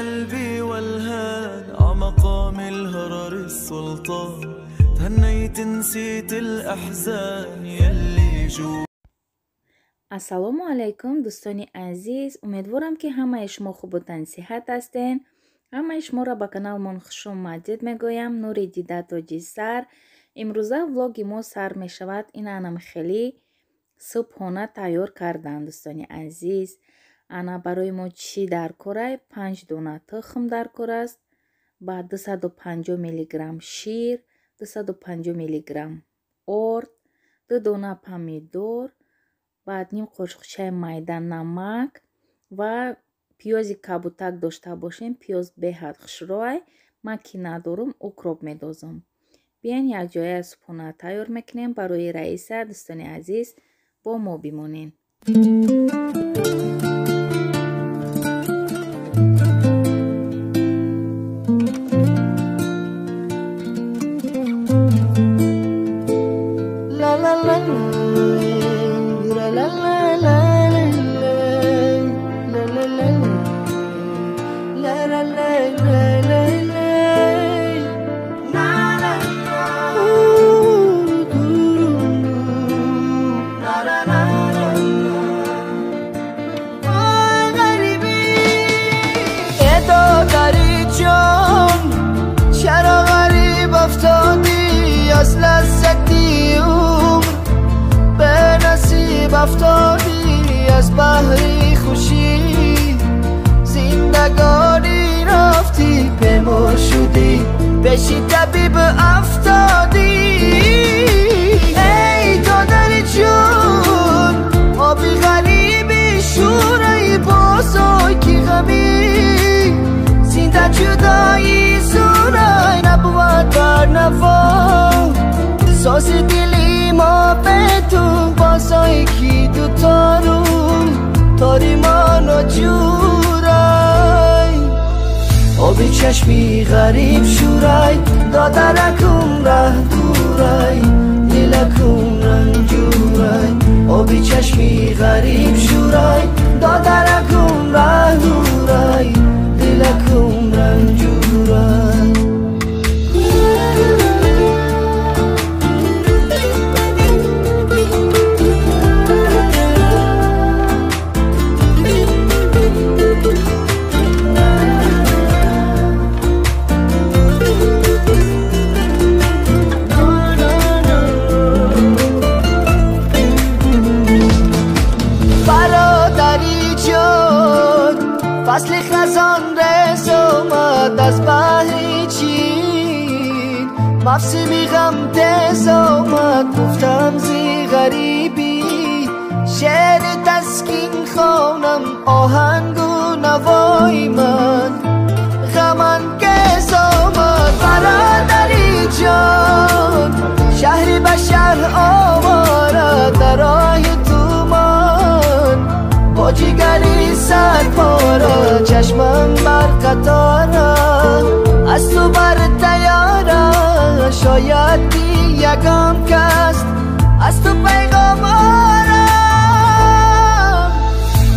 قلبي والهان عمقام الهرر السلطان تهنيت نسيت الأحزان يلي جو. Ассалому алайкум, дӯстони азиз. Умедворам, ки ҳамаи шумо хубу тансиҳат ҳастен. Ҳамаи шуморо ба каналмон хушомадед мегӯям. Нури дида, тоҷи сар. Имрӯза влоги мо сар мешавад ин анам хеле субҳона тайёр кардан, дӯстони азиз. Ана барои мо чӣ дар корай? 5 дона тухм дар кор аст, ба 250 миллиграмм шир, 250 миллиграмм орд, 2 дона помидор, баъд ним қошуқчаи майда намак ва пиёзи кабутак дошта бошем. Пиёз беҳад хушрӯай. Ман ки надорум, укроп медозам. Биён, якҷоя субҳона тайёр мекунем барои Раиса. Дӯстони азиз, бо мо бимонед. افتادی از بحری خوشی زندگانی رفتی پیما شدی بشی طبیب افتادی. ای دادر جون آبی غریبی شورای بازای کی غمی زنده جدایی زورای نبود در نوا ساز دلی ما به تو بازای کی دو تارون تاری ما نجورای آبی چشمی غریب شورای دادرکم ره دورای دلکم رنجورای آبی چشمی غریب شورای دادرکم ره دورای دلکم رنجورای. فصل خزان رس آمد از بحر چین موسم غم تز آمد گفتم زی غریبی شعر تسکین خوانم آهنگ و نوای من غم انگیز آمد. برادری جان شهری به شهر آواره در راه تو من با جگری سر پارا چشمم بر قطارا از تو بر تیارا شاید بی یگام کست از تو پیغام آرا.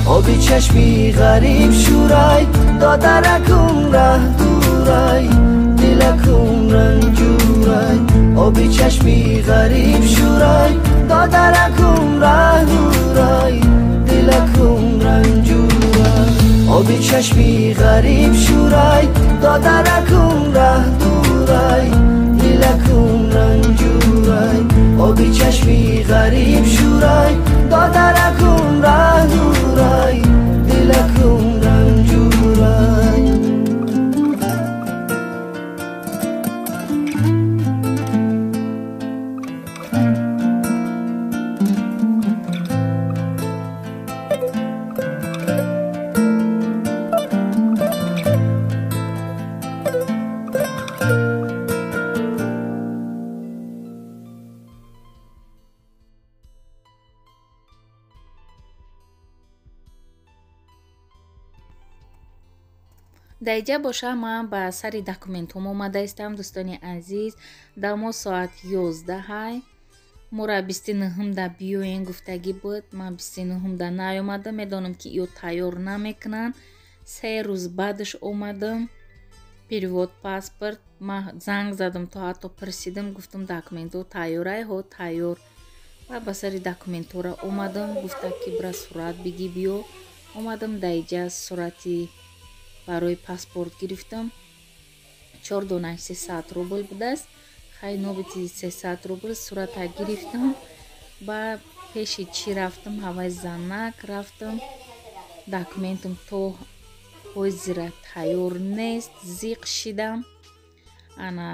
آبی چشمی غریب شورای دادرکم ره دورای دلکم رنجورای آبی چشمی غریب شورای دادرکم ره دورای دلکم رنجورای آبی چشمی غریب شورای دادرکم ره دورای دلکم رنجورای آبی چشمی غریب شورای دادرکم ره دورای دلکم رنجورای. Дар иҷа боша ман ба сари документҳом омада истам, дӯстони азиз. Дар мо соат 11 мора 29-да биёен гуфтагӣ буд. Ман 29-да наёмада, медонам ки ё тайёр намекунанд. 3 рӯз баъдаш омадам. Перевод паспорт ман занг задам, то ҳатто пурсидам, гуфтам документҳо тайёрай? Ҳо, тайёр. Ва ба сари документҳоро омадам, гуфта ки бира сурат биги биё. Омадам даиҷа сурати барои паспорт гирифтам. 4 донаш 300 рубл будааст. Хай, нобити 300 рубл сурата гирифтам. Ба пеши чӣ рафтам? Ҳавай занак рафтам. Документам то ҳозира тайёр нест, зиқ шидам. Ана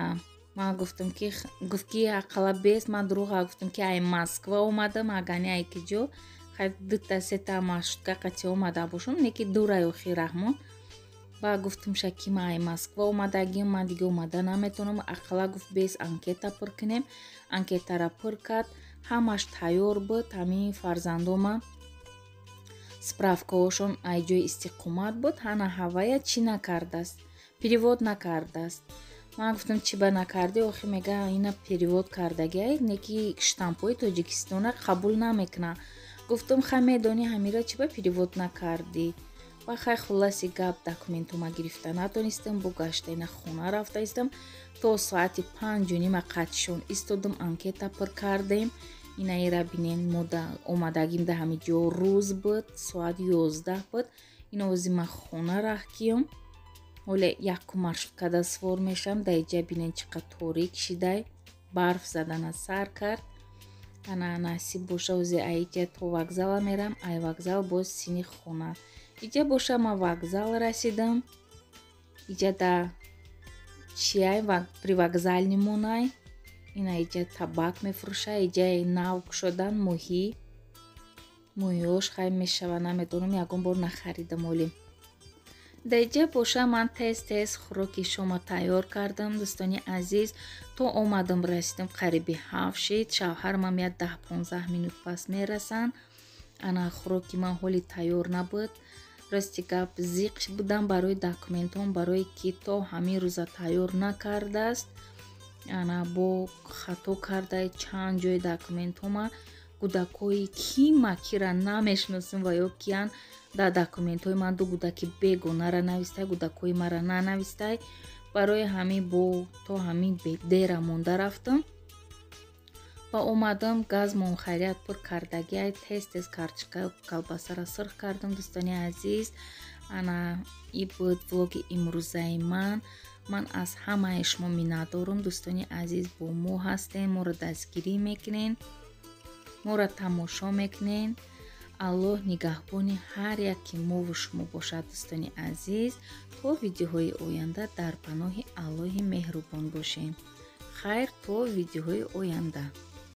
ман гуфтам ки, гуфт ки ақала бест. Ман дурӯға гуфтам ки ай Москва омадам, агани ай ки ҷо. Хай, дута сета маршрутка қати омада бошам, не ки дурай охи раҳмон. Ба гуфтамша ки ман ай Москва омадагим, ман дига омада наметавонам. Ақала гуфт бес, анкета пур кунем. Анкетара пур кард, ҳамаш тайёр буд. Ҳамин фарзандома справкаҳошон ай ҷои истиқомат буд. Ҳана ҳавая чӣ накардааст? Перевод накардааст. Ман гуфтам, чӣ ба накардӣ? Охи мега, ина перевод кардагиай, не ки штампҳои Тоҷикистона қабул намекунад. Гуфтам, хай, медонӣ, ҳамира чӣ ба перевод накардӣ? Ва хай, хулоси гап, документома гирифта натонистам. Бо гашта ина хона рафта истам. То соати 5:30 қатишон истодам, анкета пур кардем. Инаира бинен, мода омадагим да ҳами ҷо рӯз буд, соат 11 буд. Ина ози ман хона раҳ киём. Ҳоле якум маршруткада свор мешавам. Да иҷа бинен, чӣ қад торик шидай, барф задана сар кард. Ана насиб боша, ози аиҷа то вокзала мерам, ай вокзал боз сини хона. Иҷа боша, ман вокзал расидам. Иҷа да чиай, привокзальный монай. Ина иҷа табак мефурӯша, иҷаи нав кушодан моҳӣ. Моҳиҳош хай мешава, намедонам, ягон бор нахаридам олӣ. Дар иҷа боша, ман тез тез хӯроки шома тайёр кардам, дӯстони азиз. То омадам, расидам, қариби 7 шид. Шавҳармам як 10-15 минут пас мерасанд. Ана хӯроки ман ҳоли тайёр набуд. Рости гап, зиқ будам барои документҳом, барои ки то ҳамин рӯза тайёр накардааст. Ана бо хато кардаи чанд ҷои документҳома. Кӯдакҳои кима кира намешиносем ва ё киян. Дар документҳои ман ду кӯдаки бегонара навистай, кӯдакҳои мара нанавистай. Барои ҳамин бо то ҳамин дера монда рафтам ва омадам, газмон хайрият пур кардагиай. Тез тез картошка, колбасара сирх кардам, дӯстони азиз. Ана и буд влоги имрӯзаи ман. Ман аз ҳамаи шумо миннатдорам, дӯстони азиз. Бо мо ҳастем, моро дастгирӣ мекунен, моро тамошо мекунен. Аллоҳ нигаҳбони ҳар яки мову шумо бошад, дӯстони азиз. То видеоҳои оянда дар паноҳи Аллоҳи меҳрубон бошем. Хайр, то видеоҳои оянда.